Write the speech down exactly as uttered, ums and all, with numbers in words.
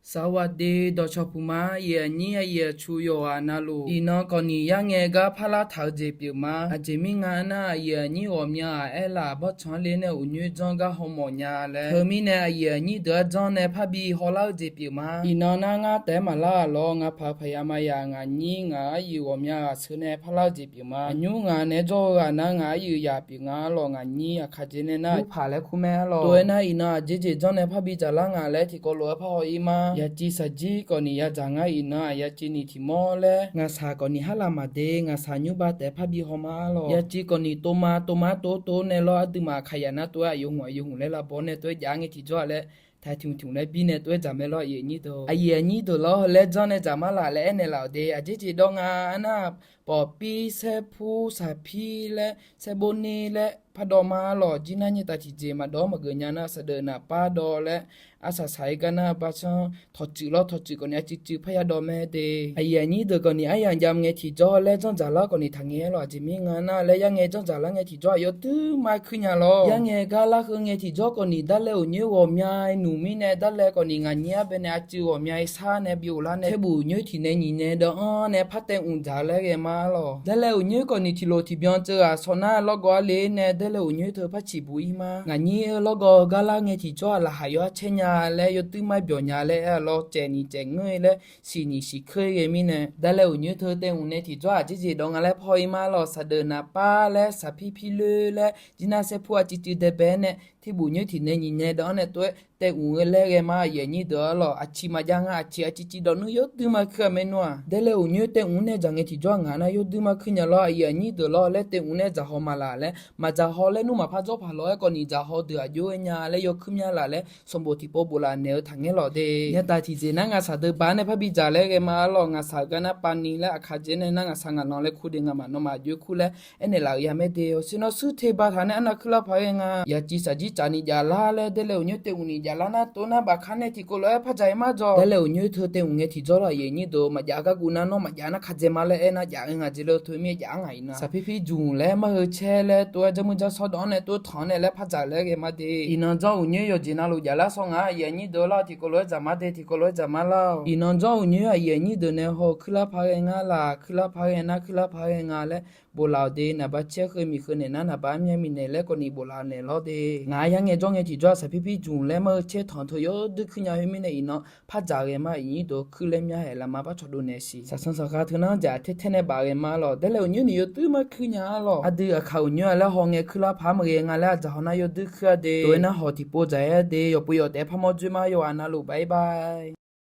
Sawaqde dawqcawq puq ma. Aqyuif aqnyir aqyuif aqtsu yawqghaq navluf, iqnan kawqniq yarngae gar parlar taq-eu jeq pyeuf ma. Aqjeq mirnga nar, aqyuif aqnyir ghawqmya-aq, aerlaf bawrtsanq-anr ler nae uqnyoer janr gar hawmawf nya laer. Teumirnae aqyuif aqnyir deuq-anr janr nae parbi hawlar-eu jeq pyeuf ma. Iqnan nar ngar taef-aer maqlar-aq lawr, ngaq paq-eu paqya maqya ngaq nyir ngaq aryuif ghawqmya ghaq sheuq nae parlar-eu jeq pyeuf ma. Aqnymr ngaq naeq-aer jawr-eu ghaq nar ngaq aryuif yaq pyeuf nga lawq, ngaq nyir aqkaq jeq nae nar. Murpaq laer kur mae-a lawq. Tov-aer nar iqnan aqjeq jeq janr nae parbi dzaqlar nga laer tiqkawv lof-aer parhaw ir ma. Yaciv saqjir kawqniq yadzaq ngar iqnan-aq yaciv niq tiq mawr laer ngaqshaq kawqniq harlaq maqde, ngaqshaq nymrba taef-aer parbi haw ma-a lawq. Yaciv kawqniq tov ma tov ma tov tov nae lawr, aqduimaf aqkaq yaq nar tov-aer aqyawf hmq aqyawf hmq laer lavbaw nae tov-aer jav ngae tiqjawr-aq laer, taq tiq hmq tiq hmq laer bir nae tov-aer dzaq mae lawr, aqyuif aqnyir deuq. Aqyuif aqnyir deuq lawr, heu laer janr nae dzaq ma laf laer aernaeq laf-euq de. Aqjeq jeq dawr nga arnar, bawqpir saerpur saqpir laer saerborner laer pardawv ma-a lawq. Jir nar nyaetaf tiqjeq maqdawv-anr maqgeuf nya nar, saqdeuf naqpar dawv laer arsaq saq-ir gar nar, barcanr tawqtsuif lawr, tawqtsuif kawqniq aqcuiv cuiv parya dawv mae de. Aqyuif aqnyir deuq kawqniq aryamq jam ngae tiqjawr laer janr dzaqlar kawqniq taqngae-a lawq. Aqjeq mirnga nar laer yarngae janr dzaqlar ngae tiqjawr-aq yawduir mar kuir nya lawr. Yarngae gar lar heu ngae tiqjawr kawqniq darlae uqnyoer ghawqmya-i nmq mirnae, darlae kawqniq ngaq nyir-anr baenae aqcuiv ghawqmya-i sar nae bi ghoflar nae, terbuf uqnyoer tiq nae nyiq nae dawv-anr nae par taev mq dzaq laer ghae ma-a lawq. Darlae uqnyoer kawqniq tiqlof tiqbyan tseuv ghaq shawr nar, lawrgawv arle nae darlae uqnyoer teu par ciqbuq ir ma. Ngaq nyir-eu lawrgawv gar lar ngae tiqjawr-aq laqkhaq yawr-aer caer nya laer yawduir mar byawq nya laer aer-a lawr, caef niq caef ngeur-ir laer siq niq siq keur-ir ghae mirnae, darlae uqnyoer teu taev mq nae tiqjawr-aq aqjeq jeq dawr nga laer parhaw ir ma-a lawq. Saqdeuf naqpar laer saqpir pir loer laer jir nar saerpur aqcuiv cuiv dae bae nae, terbuf nyoer tiq nae nyiq nae dawv-anr nae tov-aer taev mq-eu laer ghae ma. Aqyuif aqnyir deuq-a lawq, aqciq maqjav nga, aqciq aqcuiv cuiv dawv nmr yawduir mar kuir-aq maernmr-aq. Darlae uqnyoer taev mq nae dzaq ngae tiqjawr-aq ngaq nar yawduir mar kuir nya lawr. Aqyuif aqnyir deuq lawr, laer taev mq nae dzaq haw ma laf laer, maqdzaq haw laer nmr maqpar dzawr paq lawr-aer kawqniq dzaq haw deuq aqjox-aer nya laer yawkuir mya laf laer sanqbof tiqpov bof laf naeq-eu taqngaer lawq de. Nyataf tiqjeq nar ngaqshaq deuq ba nae parbi dzaq laer ghae ma-a lawq. Ngaqshaq-euq gar nar pavni laer aqkaq jeq nae nar ngaqshaq ngaqlanq laer kur de, ngamaf nawmaf aqjox-aer kur laer aernaeq laf-euq ya mae de. Hawsher nawr shuir te ba taq nae arnav kuirlar paq ghae nga. Yaciv saqjir tsaf ni jav lar laer darlae uqnyoer taev mq ni jav lar nar, tov nar bafkar nae tiqkov lof-aer par dzaq-ir ma dzaw. Darlae uqnyoer teu taev mq ngae tiqjawr lawr, aqyuif aqnyir deuq maqjav gar guv nar nawr maqjav nar ka dzae ma laer aer nar, jav ghae nga jeq laer teu mir-aer jav-ar ngaq iqnan. Saqpir pir jmq laer mar heu caer laer tov-aer jarmur jar shawr dawv-anr nae tov tanq-anr nae laer par dzaq laer ghae ma de. Iqnan janr uqnyoer yawqjeq navluf jav lar shawr nga. Aqyuif aqnyir deuq lawr, tiqkov lof-aer dzaq ma de, tiqkov lof-aer dzaq ma lar-awq. Iqnan janr uqnyoer aqyuif aqnyir deuq nae haw-eu kuirlar paq ghae nga laq, kuirlar paq ghae nar kuirlar paq ghae nga laer bof laf-awq de. Naqba caer heu miq heu naeq nar naqba armyar miq naeq laer kawqni bof laf-eu naeq lawr de. Ngaq-anr yar ngae jawr ngae tiqjawr-aq saqpir pir jmq laer mar heu caer tanq teu yawduir kuir nya khoer mirnae iqnan par dzaq ghae ma. Aqyuif aqnyir deuq kuir laer mya haeq laf ma par cawq dov naeq siq. Saqsanq saqkhav teu nar dzaq taer taer nae baf ghae ma lawq. Darlae uqnyoer ni yawduir mar kuir nya-ar lawq. Aqdui aqkaq uqnyoer-a laer haw ngae kuirlar paq-ar maqghae nga laer aqdzaq haw nar yawduir kuir-a de. Tov-aer nar haw tiqpov dzaq-aer de. Yawqpov yawq taef-aer par mawr dzoer ma, yawqghaq navluf bye bye.